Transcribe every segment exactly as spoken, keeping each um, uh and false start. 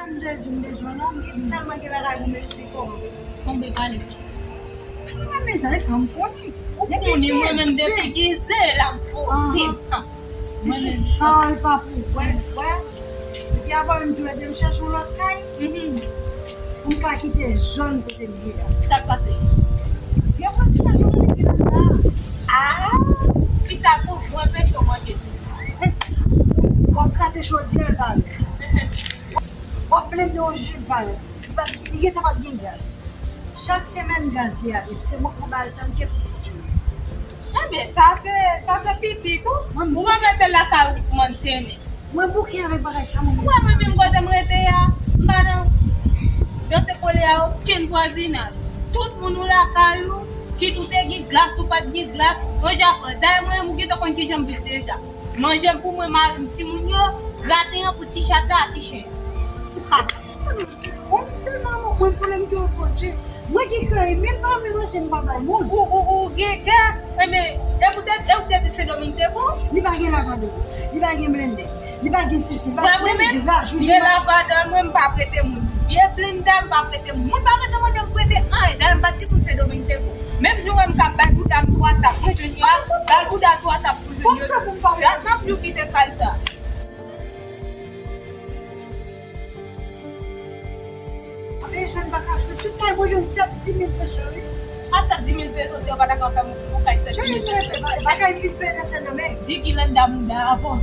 M te di m bezwen non, m gen tèlman gen bagay pou m eksplike w. Tonbe pale. Mwen mezanmi, sa m konnen. Ou konnen mwen menm depi ki se la m poze. Mwen menm. Pawòl pa pou wè, wè. Epi apre m di w ede m chèche yon lòt kay. Pou m ka kite zòn kote m ye a. Sa k pase? Gen pwòs ki ta jwenn ki nan la. Ah, fi sa pou mwen peche w manje tou. W ap gate chodyè l ba nou. W ap blende yon ji l ba nou. Li pa, li gentan p ap gen gaz. Chak semèn gaz li ale, se mwen k pou ba l tann ke pou fout li. Ebyen, sa se, sa se pitit ou. Ou pa mete l lakay ou pou mantennen. Mwen bouke avèk bagay sa, mwen. Wè, mwen menm kote m rete a, m pa nan, nan se kole a okenn vwazinaj. Tout moun ou lakay ou, kit ou te gen glas ou pa t gen glas, mwen ja fè. Dayè mwen menm ou gentan konn kijan m viv deja. Manje m pou mwen, mari m, timoun yo, graten an pou ti chat la, ti chen. Ha! Mwen tèlman mwen pwoblèm ke w poze. Mwen gen kè, e menm pa manje m pa bay moun. Ou, ou, ou gen kè, enben, e poutèt, e poutèt Sendomeng te bon. Li pa gen lavadò, li pa gen blendè, li pa gen sesi, li pa gen menm dra, jodi vye lavadò mwen, m pa prete moun. Vye blendè, m pa prete moun. Moun pa bezwen mande m prete anyen. Dayè, m pa t di moun Sendomeng te bon. Menm jan w wè m ka bay bouda m twa tap, mwen jwenn yo a, bay bouda twa tap pou jwenn yo. Gad m ap di w kite kay sa. Apre jwenn pa ka jwenn tout kay mwen jwenn sèt, dis mil peso wi. A sèt, dis mil peso, te yo pa ta ka fè mwen sou yon kay sèt, dis mil peso. Cheri, e pa, e pa kay m vin peye nan Sendomeng. Di Gilanda mouda avon.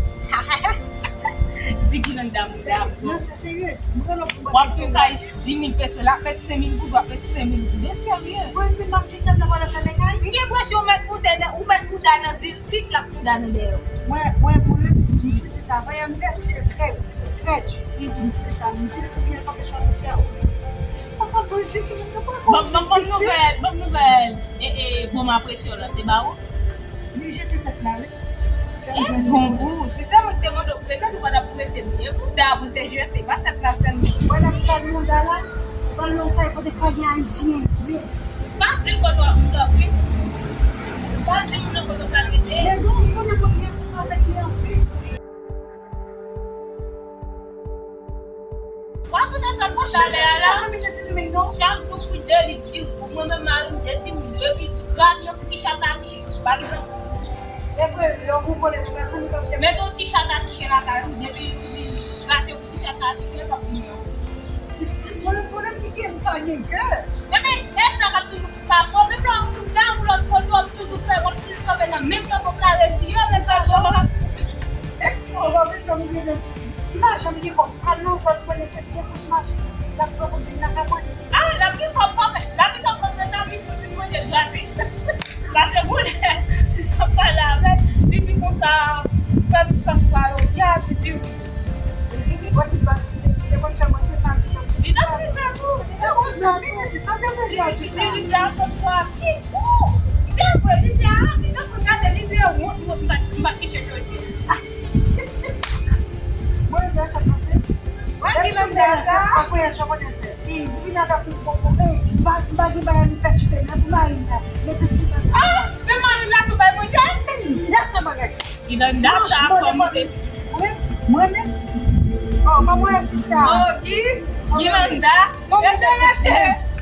Di Gilanda mouda avon. Non, se serye. Mwen gen lòt mwen. W ap sou kay dis mil peso, l ap met senk mil goud, w ap met senk mil goud. E serye. Mwen menm ak fi sa m ta pral fèmen kay. M gen enpresyon w mèt moute nan, ou mèt mouda nan zil. Tik la pou dan nou dèyè. Mwen, mwen, mwen, m di l se sa. Vwayè m vèt, se trè, trè, trè di. M di l sa, m di l oubyen l kanpe sou wout la, oubyen. Papa, bon, Jezi, mwen pa konn. Bon, bon, bon nouvèl, bon nouvèl. E, e, bon, m apresye w la, te ba ou? Li jete tèt la, wi. Fè m jwenn bon gou. Si se mwen ki te mande w prete, nou pa t ap prete m. E pou da pou te jete, pa tèt la sèlman. Mwen, nan kay mouda la, ou pral nan yon kay kote pa gen Ayisyen. Men, pa di l kote w ap moute anpil. Pa di moun nan kote w pral rete. Men non, m konnen mwen byen ansanm avèk li anpil. W ap moute sa pou talè a la. Chak jou pou de li di ou mwen menm mari m de timoun yo epi gade yon ti chat la ti chen. Pa egzanp. E vre, lè w gon pwoblèm, ou pa sanble kòmsi. Mete yon ti chat a ti chen lakay ou, depi ou di, rate yon ti chat a ti chen, l ap vini an. Mwen, pwoblèm ki gen, m pa gen kè. Ebyen, e sa k ap toujou pase w, menm lè w moun la ou lòt kote, w ap toujou fè, w ap toujou kanpe nan menm lòt bò, w pa reziye w, men pa janm. E, ou pa bezwen m rele ti. M pa janm gen kòb. Al nan zòn kote se de kous mache. L ap pran pou vin nan kay mwen. Ah, l ap gen kòb kanmenm. L ap gen kòb kanmenm, l ap vin pou vin manje graten. Paske pou lè m ap pale avè l, li di konsa, sa di sòs pwa yo, ya, di di wi. Li di, mwen si pa se li te konn fè manje, pa li konn. Li t ap di sa tou. Se konsa, wi, men se sa te manje a di sa. Li di, li di, sòs pwa ki gou. Se vre, li di, ah, li te konn gade, li di, wont, wont, m pa, m pa kiche jodi. Mwen, m gen sa panse. Wè, ki manda sa? Apre, sa kote l fè. Ou vin avèk yon bon kote. M pa, m pa gen bagay pou fè sipe, men pou mari m la. Mete ti nan. Ah, men mari m la tou bay manje? Lè sa bagay sa. Gilanda sa, kòman te. Mwen, mwen menm. Oh, kòman yon sista? Oh, Gi-, Gilanda. Rete mesye.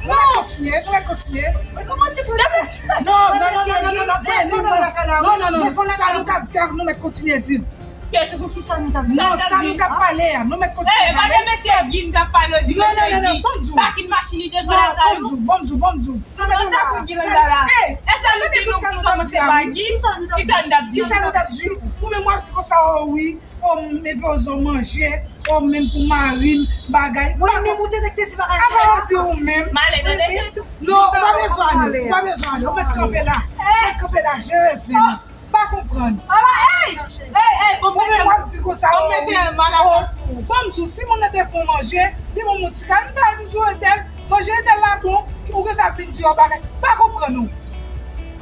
Nou mèt kontinye, nou mèt kontinye. Non, non, non, non, non, non, non, non, non, non, non, non, sa nou t ap di a, nou mèt kontinye di l. Kèt ou. Kisa nou t ap di? Non, sa nou t ap pale a, nou mèt kontinye pale. Eh, pa de mesye Gi n t ap pale, di mesye Gi. Pakin machin li devan lakay ou. Bon, di w, bon, di w. Sa pou Gilanda la. E sa nou di nou ki kòmanse pa Gi. Kisa nou t ap di? Kisa nou t ap di? Ou menm w ap di konsa, o wi, o m epoze w manje, o menm pou mari m, bagay. Mwen menm ou te te di bagay. Apa w di ou menm? M ale tande tèt ou. Non, ou pa bezwen ale, ou pa bezwen ale. Ou mèt kanpe la. Ou mèt kanpe la, jere zen. Pa konprann. Aba, ey! Ey, ey, bon, mwen menm w ap di konsa, o wi. O, bon, m di w, si moun nan te fè w manje, li ban w ti kal, m pa, m di w entèl, manje entèl la bon, ou gentan ap vin di yon bagay. Pa konprann ou.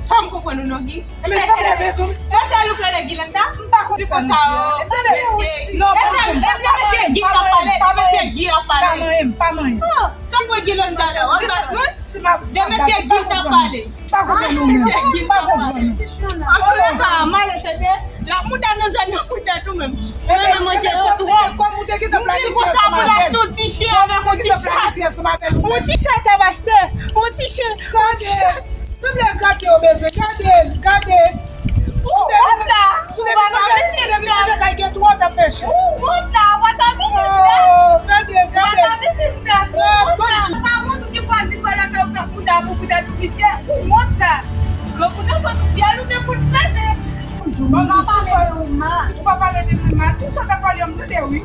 Fò m konprann ou non, Gi. Men sa m te bezwen. Se sèl ou k rele Gilanda? M pa konn sa m di a. Di konsa, o. Non, pa konprann. E se, e de mesye Gi k ap pale, de mesye Gi ap pale. Pa manyen m, pa manyen m. Oh, sa mwen Gilanda la, w ap bat mwen? De mesye Gi k ap pale. Pa konprann nou menm. Pa konprann. Antouka, m ale tande, l ap Mouda nan zòn nan pou tèt ou menm. Mwen renmen manje yo twòp. M di konsa pou l achte yon ti chen avèk yon ti chat. Yon ti chat ap achte. Yon ti chen. Yon ti chat. Sanble gate yo bezwen. Gade l, gade. Ou wont la. Ou pa ta vin li fèt. Ou wont la. Ou pa ta vin li fèt. Ou pa ta vin li fèt. Ou wont la. Ou pa wont ou te chwazi pran lakay ou fè kouda pou kouda tou visye. Ou wont la. Granmoun nan fò tou fyèl ou gen pou l pete. Ou pa pale yo mal. Ou pa pale de mwen mal. Kisa w ta pale m tande wi?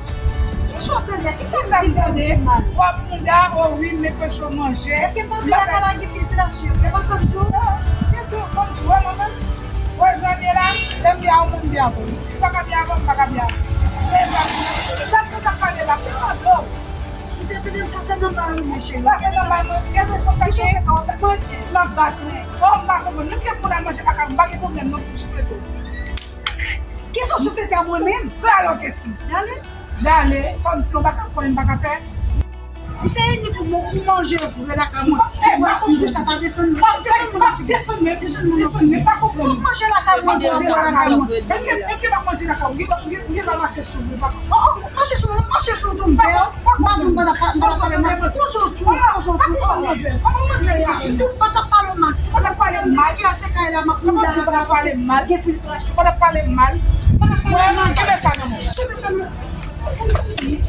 Kisa w tande? Kisa w di m tande? W ap mouda, o wi, m met pechon manje. Èske m pa di lakay la gen filtrasyon? E pa sa m di w? Kèt ou, ban m di w, wè mwen menm. Wè jan m ye la, lè m byen avè w, mwen byen avè w. Si m pa ka byen avè w, m pa ka byen avè w. Mezanmi, sa m t ap pale la, se tande w. Si w te tande m, sa se nòmal wi, mon cheri. Sa se nòmal mwen. Kèt ou, konsa ke si m ap bat ou. Oh, m pa konprann. Menm ke pou n al manje kaka, m pa gen pwoblèm non pou souflete w. Kisa w souflete a mwen menm? Alò ke si. Dale. Dale, kòmsi w pa ka konnen m pa ka fè. Se inik ou man-, ou manje vre lakay mwen. Eh, m pa konprann. M di sa pa desann mwen. Pa desann mwen. Desann mwen. Desann mwen. Desann mwen. Pa konprann. Ou manje lakay mwen, manje lakay mwen. Èske, èske m ap manje lakay ou? Ou gen, ou gen, ou gen dwa mache sou mwen, pa konprann. Oh, oh, mache sou mwen, mache sou tou, m pè. M pa di w m pa t ap, m pa t ap pale mal. Poze w tou, poze w tou. Kòman manzè? Kòman manzè sa? M di w m pa t ap pale w mal. Ou pa t ap pale m mal. Depi a se kay la, m ap mouda lakay paske gen filtrasyon. Ou pa t ap pale m mal. Ou pa t ap pale m mal. Kenbe sa nan men w. Kenbe sa nan men w.